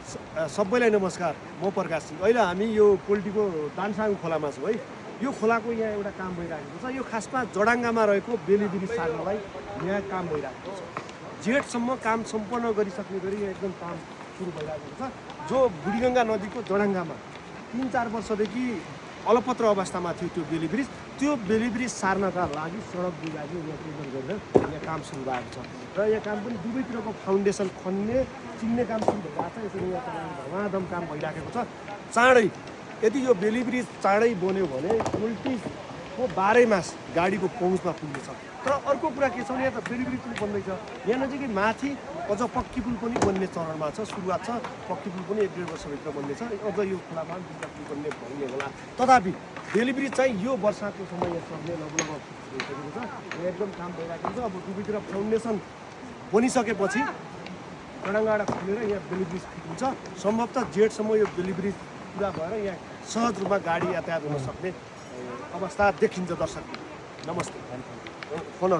सबैलाई नमस्कार, म प्रकाश सिंह। अहिले हामी यो पोल्टीको दानसाङ खोलामा छौँ है। यो खोलाको यहाँ एउटा काम भइरहेको छ। यो खासमा जडाङ्गामा रहेको बेली ब्रिज सार्नलाई यहाँ काम भइरहेको छ। जेठसम्म काम सम्पन्न गरिसक्ने गरी यहाँ एकदम काम सुरु भइरहेको छ। जो बुढीगङ्गा नदीको जडाङ्गामा 3-4 वर्षदेखि अलपत्र अवस्थामा थियो त्यो बेली ब्रिज, त्यो बेली ब्रिज सार्नका लागि सडक विभागले यहाँ टेन्डर गरेर यहाँ काम सुरु भएको छ। र यहाँ काम पनि दुवैतिरको फाउन्डेसन खन्ने चिन्ने काम सुरु भइरहेको छ। यसरी यहाँ धमाधम काम भइराखेको छ। चाँडै यदि यो बेली ब्रिज चाँडै बन्यो भने पोल्टीको 12 मास गाडीको पहुँचमा पुग्नेछ। तर अर्को कुरा के छ भने यहाँ त बेली ब्रिज पनि बन्दैछ। यहाँ नजिकै माथि अझ पक्की पुल पनि बन्ने चरणमा छ, सुरुवात छ। पक्की पुल पनि 1-1.5 वर्षभित्र बन्नेछ। अझ यो खोलामा दुईवटा पुल बन्ने भन्ने होला। तथापि बेली ब्रिज चाहिँ यो वर्षाको समय सर्ने लगभग भइसकेको छ। यहाँ एकदम काम भइरहेको छ। अब दुवैतिर फाउन्डेसन बनिसकेपछि जडाङ्गाबाट खुलेर यहाँ बेली ब्रिज फिट हुन्छ। सम्भवतः जेठसम्म यो बेली ब्रिज पुरा भएर यहाँ सहज रूपमा गाडी यातायात हुन सक्ने अवस्था देखिन्छ। दर्शक नमस्ते। फोनहरू